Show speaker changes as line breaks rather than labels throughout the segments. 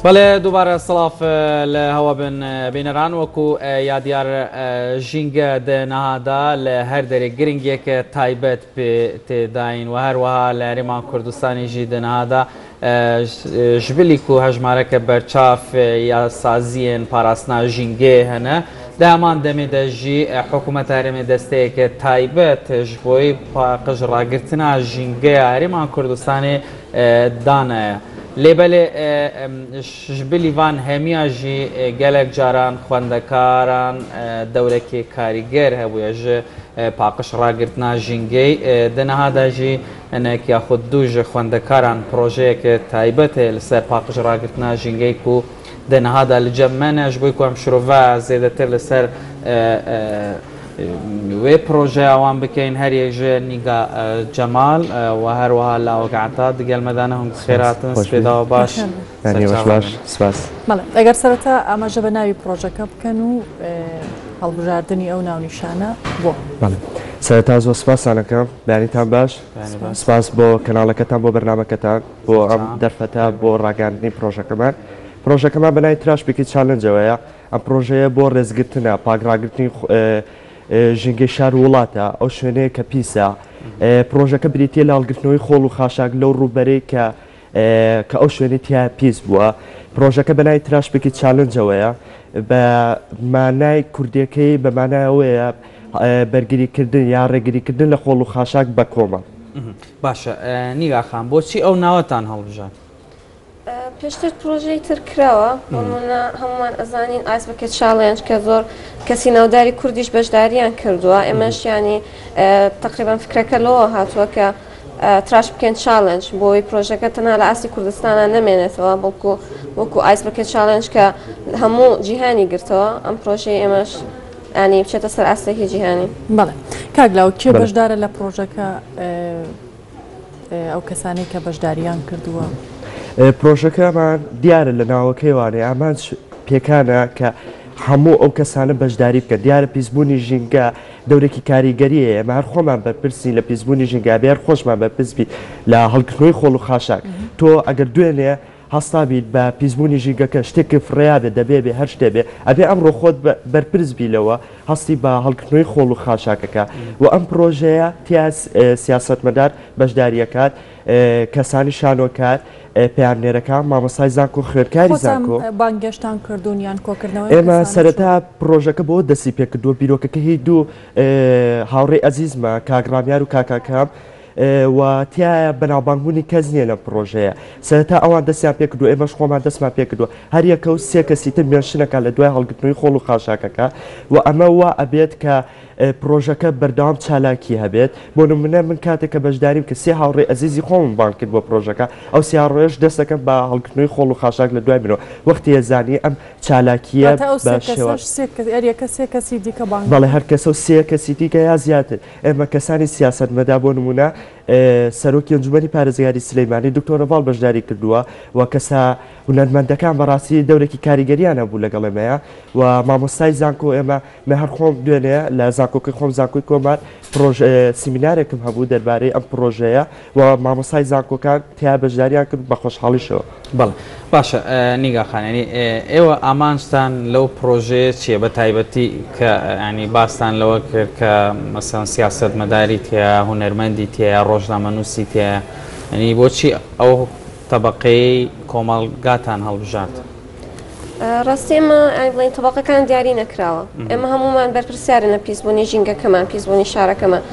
بەڵێ دووبارە سڵاف لە هەوا بن بینەران وەکو یادیار ژینگە دە نەهادا لە هەر دەرێک گرنگێک تایبەت پێ تێداین و هەروەها لە هەرێمان کوردستانیژی دە نەهادا ژبلی کو هەژمارەکە بەرچاف یا سازیێن پاراستنا ژینگەێ هەنە دە هەمان دەمێ دە ژی حکوومەت هەرێمێ دەستەیەکە تایبەت ژبۆی پاقژ ڕاگرتنا ژینگەیا هەرێمان کوردستانێ دانایە. لێ بەلێ ژبلی ڤان هەمیا ژی گەلەک جاران خوەندەکاران دەورەکێ کاریگەر هەبوویە ژ پاقژ ڕاگرتنا ژینگەی دە نەهادا ژی هەنێک یاخود دوو ژ خوەندەکاران پرۆژەیەک تایبەت هەیە لەسەر پاقژ ڕاگرتنا ژینگەی کو دە نەهادا لجە مەنە ژ بۆی کو ئەم شرۆڤە زێدەتر لەسەر وێ پرۆژەیا وان بکەین هەر یەک ژ نیگا جەمال و هەروەها لاوک عەتا دگەل مەدانە هونگ خێراتن سپێداوە باش
سەرچاوە سپاس.
بەڵێ ئەگەر سەرەتا ئاماژە بە ناوی پرۆژەکە بکەن و هەڵبژاردنی ئەو ناونیشانە بۆ؟
بەڵێ سەرەتا زۆر سپاستان ئەکەم بەیانیتان باش سپاس بۆ کەناڵەکەتان بۆ بەرنامەکەتان بۆ ئەم دەرفەتە بۆ ڕاگەیاندنی پرۆژەکەمان پرۆژەکەمان بە ناوی Trash Bucket Challenge ەوەیە ئەم پرۆژەیە بۆ ڕێزگرتنە پاک ڕاگرتنی ژینگەی شار و وڵاتە ئەو شوێنەیە کە پیسە پرۆژەکە بریتیە لە هەڵگرتنەوەی خۆڵ و خاشاک لەو ڕووبەرەی کە کە ئەو شوێنەی تیا پیس بووە. پرۆژەکە بە ناوی Trash Bucket Challenge ەوەیە، بە مانای کوردیەکەی بە مانای ئەوەیە بەرگریکردن یا ڕێگریکردن لە خۆڵ و خاشاک بە کۆمەڵ.
باشە نیگا خان بۆچی ئەو ناوەتان هەڵبژارد؟
پێشتر پرۆژەی تر کراوە بۆ نمونە هەمومان ئەزانین Ice Bucket Challenge کە زۆر کەسی ناوداری کوردیش بەشداریان کردووە ئێمەش ینی تقریبا فکرەکە لەوە هاتووە کە Trash بکەین Challenge بۆی پرۆژەکە تەنها لە ئاستی کوردستانە نەمێنێتەوە بەڵکو وەکو Ice Bucket Challenge کە هەموو جیهانی گرتەوە ئەم پرۆژەی ئێمەش ینی بچێتە سەر ئاستێکی جیهانی.
بەڵێ کاک لاو کێ بەشدارە لە پرۆژەکە ئەو کەسانەی کە بەشداریان کردووە؟
پرۆژەکەمان دیارە لە ناوەکەی وانەیە ئامانج پێکانە کە هەموو ئەو کەسانە بەشداری بکەن دیارە پیسبوونی ژینگە دەورێکی کاریگەری هەیە، ئێمە هەر خۆمان بەرپرسین لە پیسبوونی ژینگە، ئەبێ هەر خۆشمان بەرپرس بین لە هەڵگرتنەوەی خۆڵ و خاشاک. تۆ ئەگەر دوێنێ هەستابیت بە پیسبوونی ژینگەکە، شتێکت فڕێیابێت، دەبێ بێ هەر شتێ بێ، ئەبێ ئەمڕۆ خۆت بەرپرس بی لەوە، هەستی بە هەڵگرتنەوەی خۆڵ و خاشاکەکە. و ئەم پرۆژەیە تیا سیاسەتمەدار بەشداری ئەکات، کەسانی شانۆکار، پەیامنێرەکان، مامۆستای زانکۆ، خوێندکاری زانکۆ.
خۆتان بانگهێشتان کردوون یان کۆکردنەوەی ئەم
ئێمە
کەسانە
سەرەتا
چۆنە؟
پڕۆژەکە بەوە دەستی پێکردووە، بیرۆکەکە هی دوو هاوڕێی ئەزیزمە، کاک ڕامیار و کاک ئاکام، و تیایە بەناوبانگبوونی کەس نییە لەم پڕۆژەیە. سەرەتا ئەوان دەستیان پێکردووە، ئێمەش خۆمان دەستمان پێکردووە. هەر یەکە و سێ کەسی تر mention ئەکات لە دوای هەڵگرتنەوەی خۆڵ و خاشاکەکە و ئەمە وا ئەبێت کە پڕۆژەکە بەردەوام چالاکی هەبێت، بۆ نمونە من کاتێک کە بەشداریم کرد سێ هاوڕێی ئەزیزی خۆمم بانگ کرد بۆ پڕۆژەکە، ئەو سێ هاوڕێیەش دەست دەکەن بە هەڵگرتنەوەی خۆڵ و خاشاک لە دوای منەوە، وەختی ئەزانی ئەم چالاکییە
واتە ئەو
بە
سێ
شێواز.
کەسەش سێ کەس هەر یەکە سێ کەسی دیکە بانگ
بەڵێ
دەکەن؟
هەر کەسە و سێ کەسی دیکە یا زیاتر، ئێمە کەسانی سیاسەتمەدار بۆ نمونە سەرۆکی ئەنجومەنی پارێزگاری سلەیمانی دکتۆر ڕەڤاڵ بەشداری کردووە و کەسە هونەرمەندەکان بەڕاستی دەورێکی کاریگەریان هەبوو لەگەڵ ئێمەیا و مامۆستای زانکۆ ئێمە من هەر خۆم دوێنێ لە زانکۆکەی خۆم زانکۆی کۆمار پرۆژ سیمینارێکم هەبوو دەربارەی ئەم پرۆژەیە و مامۆستای زانکۆکان تیا بەشداریان کرد بە خۆشحاڵیشەوە.
بەڵێ باشە نیگا خان یانی ئێوە ئامانجتان لەو پرۆژەیە چییە بە تایبەتی کە ینی باستان لەوە کرد کە مەسەن سیاسەتمەداری تیا هونەرمەندی تیا ڕۆژنامەنووسی تیا ینی بۆچی ئەو تەبەقەیەی کۆمەڵگاتان هەڵبژارد؟
ڕاستی ئێمە ئەی بڵێین تەبەقەکان دیاری نەکراوە ئێمە هەمومان بەرپرسیارن لە پیسبوونی ژینگەکەمان پیسبوونی شارەکەمان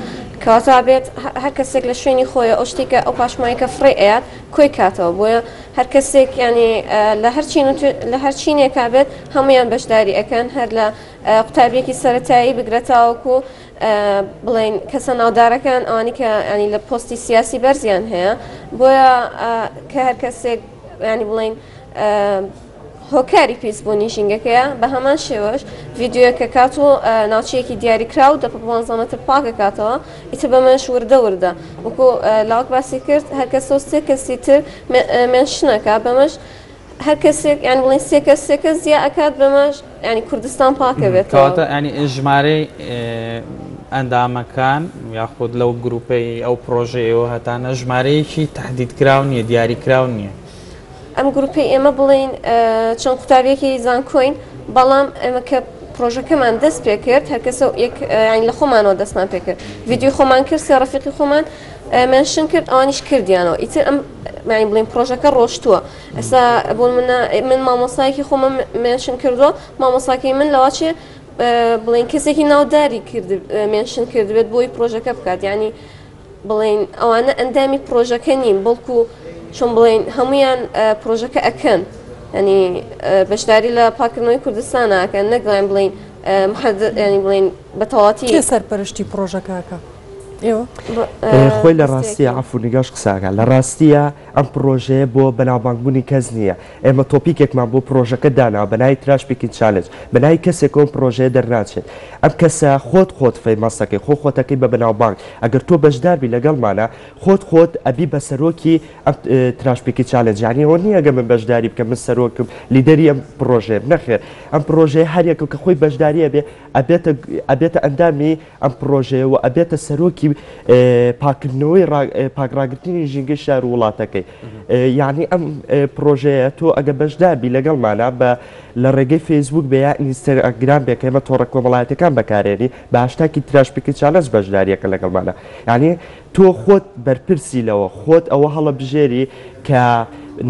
کەواتە بێت هەر کەسێک لە شوێنی خۆی ئەو شتێکە ئەو پاشمایی کە فڕێ ئەیات کۆی کاتەوە بۆیە هەر کەسێک ینی لە هەر چین لە هەر چینێکا بێت هەمویان بەشداری ئەکەن هەر لە قوتابیەکی سەتایی بگرە تاوەکو بڵێین کەسە ناودارەکان ئەوانی کە ینی لە پۆستی سیاسی بەرزیان هەیە بۆیە کە هەر کەسێک ینی بڵین هۆکاری پیسبوونی ژینگەکەیە بە هەمان شێوەش ڤیددیوەکە کات و ناوچەیەکی دیاریکراو دە 15 مەتر پاکەکاتەوە ئیتر بەمەش وردە وردە وەکو لاوک باسی کرد هەر کەسە و سێ کەسی تر mention ەکە بەمەش هەر کەسێک یان بڵێن سێ کەس سێ کەس زیا ئەکات بەمەش ینی کوردستان پاکە بێتەوە.
کەواتە ینی ژمارەی ئەندامەکان یاخود لەو گروپەی ئەو پرۆژەیەوە هەتانە ژمارەیەکی تهدیدکراو نییە دیاریکراو نییە.
ئەم گروپەی ئێمە بڵێین چەند قوتابیەکی زانکۆین بەڵام ئێمە کە پرۆژەکەمان دەست پێ کرد هەرکەسە یەک یانی لە خۆمانەوە دەستمان پێ کرد ڤیدیۆی خۆمان کرد سێ ڕەفیقی خۆمان mention کرد ئەوانیش کردیانەوە ئیتر ئەم یانی بڵێین پرۆژەکە ڕۆشتووە ئێستا بۆ منە من مامۆستایەکی خۆمم mention کردووە مامۆستاکەی من لەواچێ بڵێن کەسێکی ناوداری کرد mention کردبێت بۆی پرۆژەکە بکات یعنی بڵێین ئەوانە ئەندامی پرۆژەکە نین بەڵکو چۆن بڵێین هەمویان پرۆژەکە ئەکەن ینی بەشداری لە پاکردنەوەی کوردستان ئەکەن نەگەڵێن بڵین ینی بڵین بە تەواتی
کێ سەرپەرشتی پرۆژەکەکە ئێوە
خۆی لە ڕاستیە عەفو نیگاش قساکە لە ڕاستیە ئەم پڕۆژەیە بۆ بەناوبانگبوونی کەس نییە، ئێمە topic ێکمان بۆ پڕۆژەکە داناوە بەناوی Trash Picking Challenge، بەناوی کەسێکەوە ئەم پڕۆژەیە دەرناچێت، ئەم کەسە خۆت خۆت famous ئەکەی، خۆ خۆتەکەی بە بەناوبانگ، ئەگەر تۆ بەشداربی لەگەڵمانا خۆت خۆت ئەبی بە سەرۆکی ئەم Trash Picking Challenge، یانی ئەوە نییە ئەگەر من بەشداری بکەم من سەرۆکم لیدەری ئەم پڕۆژەیەم، نەخێر ئەم پڕۆژەیە هەر یەکەو کە خۆی بەشداری ئەبێ ئەبێتە ئەبێتە ئەندامی ئەم پڕۆژەیە و ئەبێتە سەرۆکی پاکردنەوەی پاکڕاگرتنی ژینگەی شار و وڵاتەکەی. یعنی ئەم پڕۆژەیە تۆ ئەگە بەشدار بی لەگەڵمانا بە لە ڕێگەی فەیسبوک بێ یا ئینستاگرام بێ کە ئێمە تۆڕە کۆمەڵایەتیەکان بەکارێنی بە هاشتاگی Trash Picking Challenge بەشداریەکە لەگەڵمانا یعنی تۆ خۆت بەرپرسی لەوە خۆت ئەوە هەڵەبژێری کە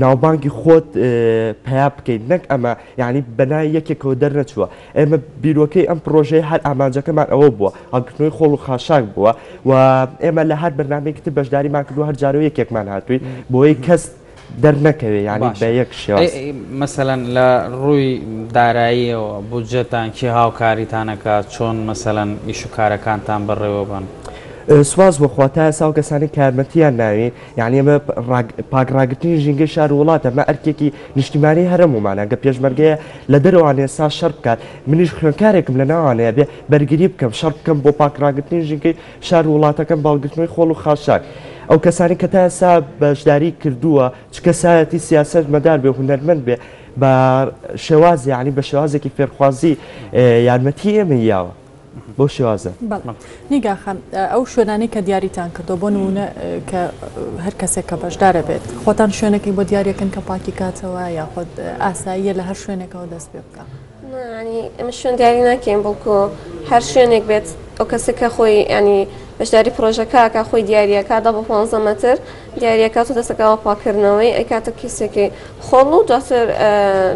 ناوبانگی خۆت پیا بکەیت نەک ئەمە یعنی بەناوی یەکێکەوە دەرنەچووە ئێمە بیرۆکەی ئەم پڕۆژەیە هەر ئامانجەکەمان ئەوە بووە، هەڵگرتنەوەی خۆڵ و خاشاک بووە و ئێمە لە هەر بەرنامەیەکی تر بەشداریمان کردووە هەر جارەوە یەکێکمان هاتووین بۆیە کەس دەرنەکەوێ یانی بە
باشە
یەک شێواز.
مەسەلەن لە ڕووی داراییەوە بودجەتان کێ هاوکاریتان ئەکات چۆن مەسەلەن ئیش و کارەکانتان بەڕێوە بەن؟
سوپاس بۆ خوا تا ئێستا ئەو کەسانەی کە یارمەتییان ناوین یانی ئێمە پاک ڕاگرتنی ژینگەی شار و وڵاتە ئەمە ئەرکێکی نیشتیمانی هەرەموومانە گە پێشمەرگەیە لە دەرەوانەیە سا شەڕ بکات منیش خوێنکارێکم لە ناوانەیە بێ بەرگری بکەم شەڕ بکەم بۆ پاک ڕاگرتنی ژینگەی شار و وڵاتەکەم بە هەڵگرتنەوەی خۆڵ و خاشاک ئەو کەسانی کە تا ئێستا بەشداری کردووە چ کەسایەتی سیاسەت مەدار بێ هونەرمەند بێ بە شێواز یعنی بە شێوازێکی فێرخوازی یارمەتی ئێمەی یاوە. بەو شێوازە.
بەڵێ نیگا خان ئەو شوێنانەی کە دیاریتان کردووە بۆ نموونە کە هەر کەسێک کە بەشدارە بێت خۆتان شوێنەکەی بۆ دیاریەکەن کە پاکی کاتەوە یاخود ئاساییە لە هەر شوێنێکەوە دەست پێ بکە؟
ینی ئێمە شوێن دیاری ناکەین بەڵکو هەر شوێنێک بێت ئەو کەسێک کە خۆی ینی بەشداری پرۆژەکەکە خۆی دیاریەکە دە بە 15 مەتر دیاریەکات و دەسەکەەوە پاکردنەوەی ئەیکاتە کیسێکی خۆڵ و دواتر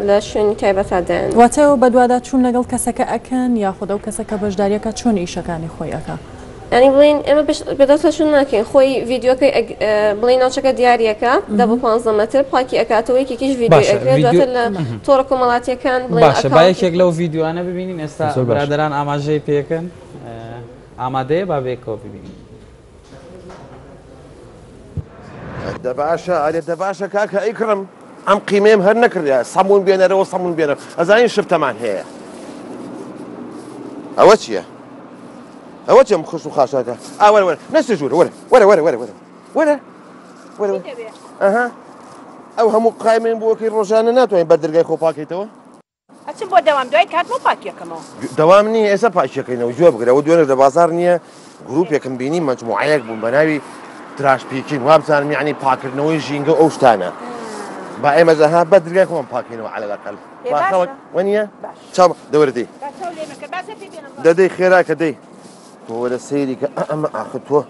لە شوێنی تایبەتا دایان.
واتە ئێوە بەدواداچوون لەگەڵ کەسەکە ئەکەن یاخود ئەو کەسە کە بەشداری ئەکات چۆن ئیشەکانی خۆی ئەکا؟
یانی بڵێین ئێمە بەدواداچوون ناکەین خۆی ڤیدیۆکەی بڵێین ناوچەکە دیاریەکە دە بۆ پانزە مەتر پاکی ئەکاتەوە یەکێکیش ڤیدیۆی
باشە
ئەکرێت
ڤیدیۆ
دواتر لە تۆڕە کۆمەڵاتیەکان بڵێین
باشە با
ئەکاونتی
یەکێک لەو ڤیدیۆانە ببینین ئێستا
زۆر باشە.
برادەران ئاماژەی پێکەن ئامادەیە با بەیەکەوە ببینین.
دە باشە ئەرێ دە باشە کاکە ئەیکڕم ئەم قیمەیەم هەر نەکردە سەمون بێنەرەوە سەمون بێنە ئەزانین شفتەمان هەیە ئەوە چییە؟ ئەوە چێم خش و خاشاکە ئا وەرە وەرە نەچتە ژوورە وەرە وەرە وەرە وەرە وەرە وەرە وەرە ئەها ئەو هەموو قایمێن بۆکەی ڕۆژانە ناتوانین بەر دەرگای خۆ پاکەیتەوە
ئەچم بۆ دەوام دوای کاتمەوە پاکیەکەمەوە.
دەوام نییە ئێستا پاکیەکەینەوە گوێ بگرە ئەوە دوێنێش لە بازاڕ نییە گروپێکم بینی مەجموعەیەک بوون بە ناوی Trash Picking وابزانم یعنی پاکردنەوەی ژینگە و ئەو شتانە با ئێمە ها بە درگای خۆمان پاکەینەوە عەلە الأقل با خەڵک وەنیە چاو دەوەرە دەی دەدەی خێرا کە دەی تۆ وەرە سەیری کە ئەمە ئاخر تۆ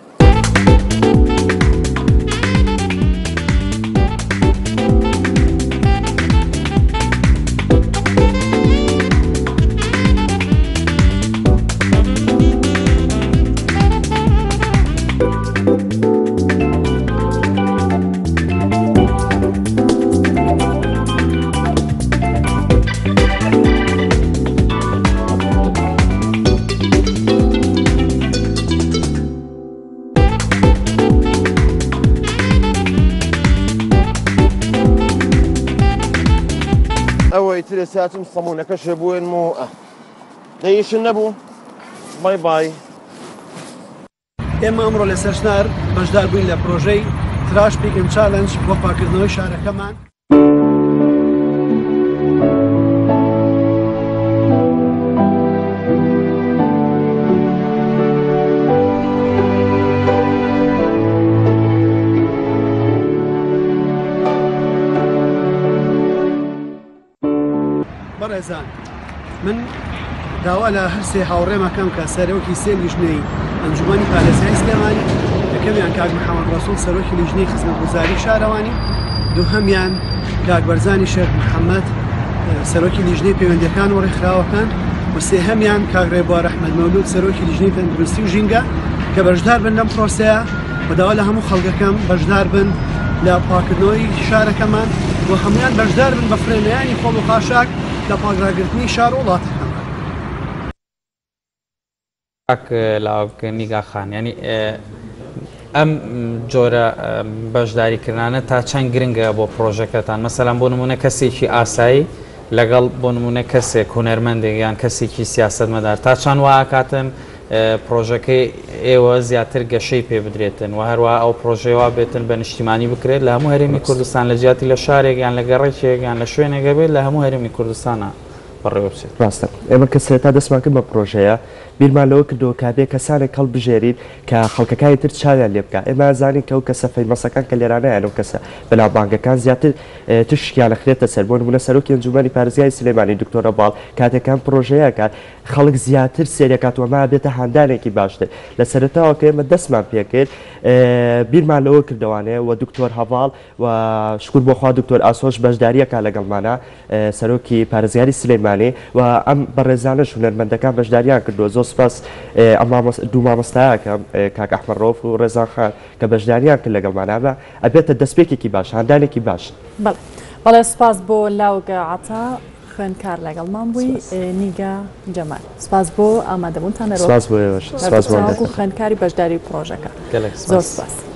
ئەوەی ترێ ساتم سەمونەکەشێ بوێنم و دەیشن نەبوو بای بای.
ئێمە ئەمڕۆ لە سەرچنار بەشدار بووین لە پرۆژەی Trash Picking Challenge بۆ پاکردنەوەی شارەکەمان. بەڕێزان من داوا لە هەرسێ هاوڕێم ئەکەم کە سەرۆکی سێ لیژنەی ئەنجومەنی پارێزگای سلێمانی، یەکەمیان کاک محەمەد ڕەسوڵ سەرۆکی لیژنەی خزمەتگوزاری شارەوانی، دووهەمیان کاک بەرزانی شێخ محەمەد سەرۆکی لیژنەی پەیوەندیەکان و ڕێکخراوەکان و سێهەمیان کاک ڕێبوار ئەحمەد مەولود سەرۆکی لیژنەی تەندروستی و ژینگە کە بەشدار بن لەم پرۆسەیە و داوا لە هەموو خەڵکەکەم بەشدار بن لە پاکردنەوەی شارەکەمان و هەمویان بەشدار بن بە فرێنەیانی خۆڵ و خاشاک لە پاکڕاگرتنی شار و وڵاتەکەمان.
کاک لاوک نیگا خان یانی ئەم جۆرە بەشداریکردانە تا چەند گرنگە بۆ پرۆژەکەتان مەسەلەن بۆ نمونە کەسێکی ئاسایی لەگەڵ بۆ نمونە کەسێک هونەرمەندێک یان کەسێکی سیاسەتمەدار تا چەند واکاتن پرۆژەکەی ئێوە زیاتر گەشەی پێ بدرێتن و هەروە ئەو پرۆژەی وا بێتن بە نیشتیمانی بکرێت لە هەموو هەرێمی کوردستان لە جیاتی لە شارێک یان لە گەڕەکێک یان لە شوێنێک بێت لە هەموو هەرێمی کوردستانە بەڕێوە بچێت.
ڕاستە. ئێمە کە سەرەتا دەستمان کرد بەم پڕۆژەیە، بیرمان لەوە کردەوە کە ئەبێ کەسانێک هەڵبژێرین کە خەڵکەکانی تر چاویان لێ بکا. ئێمە ئەزانین کە ئەو کەسە famous ەکان کە لێرانەیان ئەو کەسە بەناوبانگەکان زیاتر تشکیان ئەخرێتە سەر. بۆ نموونە سەرۆکی ئەنجوومەنی پارێزگای سلێمانی دکتۆر هەڤاڵ کاتێک کە ئەم پڕۆژەیە ئەکات خەڵک زیاتر سەیری ئەکات و ئەمە ئەبێتە هاندانێکی باشتر. لە سەرەتاوە کە ئێمە دەستمان پێکرد بیرمان لەوە کردەوانێ و دکتۆر هەڤاڵ و شکور بۆ خوا دکتۆر ئاسۆش بەشداری ئەکات لەگەڵمانا سەرۆکی پارێزگاری سلەیمانی و ئەم بەڕێزانەش هونەرمەندەکان بەشداریان کردووە زۆر سپاس ئەم دوو مامۆستایە کە کاک ئەحمەد ڕەوف و ڕێزان خان کە بەشداریان کرد لەگەڵمانا ئەمە ئەبێتە دەستپێکێکی باش هاندانێکی باش.
بەڵێ بەڵێ سوپاس بۆ لاوگ عەتا خوێندکار لەگەڵمان بووی نیگا جەمال سوپاس بۆ ئامادەبوونتان
سپاس بۆ ئێوەش سپاس بۆ
خوێندکاری بەشداری پڕۆژەکە زۆر سپاس.